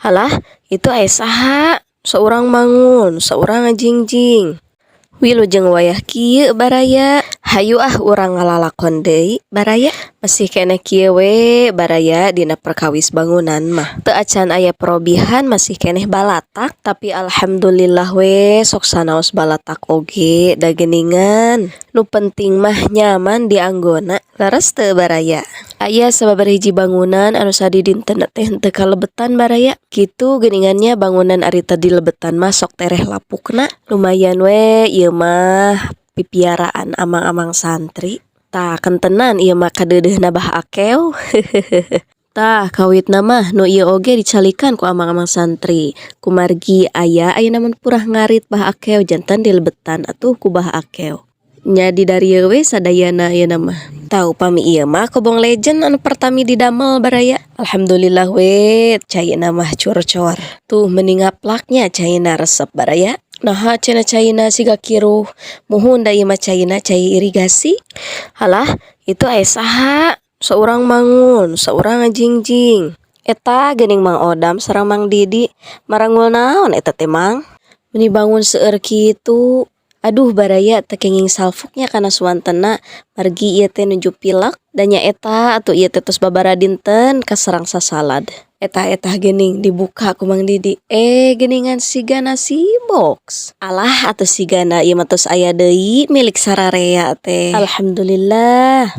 Halah, itu aya saha? Saurang mangun, saurang ngajingjing. Wilujeng wayah kieu, baraya. Hayu ah, urang ngalalakon deui, baraya. Masih keneh kieu we, baraya, dina perkawis bangunan mah. Teu acan aya perobihan, masih keneh balatak, tapi alhamdulillah we, sok sanaos balatak oge da geuningan. Nu penting mah nyaman dianggona. Leres teu, baraya? Aya sababaraha hiji bangunan anu sadidinten teh henteu kalebetan, baraya. Kitu geuningan nya, bangunan ari teu dilebetan mah sok tereh lapukna. Lumayan we ieu mah pipiaraan amang-amang santri. Tah, kentenan ieu mah kadeudeuhna Bah Akew. Tah, kawitna mah nu ieu oge dicalikan ku amang-amang santri. Kumargi aya ayeuna mah purah ngarit Bah Akew, janten dilebetan atuh ku Bah Akew. Nya di darieu we sadayana ayeuna mah. Tah, upami ieu mah kobong legend anu pertami didamel, baraya. Alhamdulillah we caina mah curcor. Tuh, meni ngaplak nya caina, resep, baraya. Naha cenah caina siga kiruh? Muhun, da ieu mah caina cai irigasi. Halah, itu aya saha? Saurang mangun, saurang ngajingjing. Eta geuning Mang Odam sareng Mang Didi marangul naon eta teh, Mang? Meuni bangun seueur kitu. Aduh, baraya, teu kenging salfok nya kana suantenna, margi ieu teh nuju pilek da nyaeta atuh ieu teh tos babaraha dinten kaserang sasalad. Etah-etah geuning dibuka ku Mang Didi. Eh, geuningan siga nasi box. Alah atuh, sigana ieu mah tos aya deui milik sararea teh. Alhamdulillah.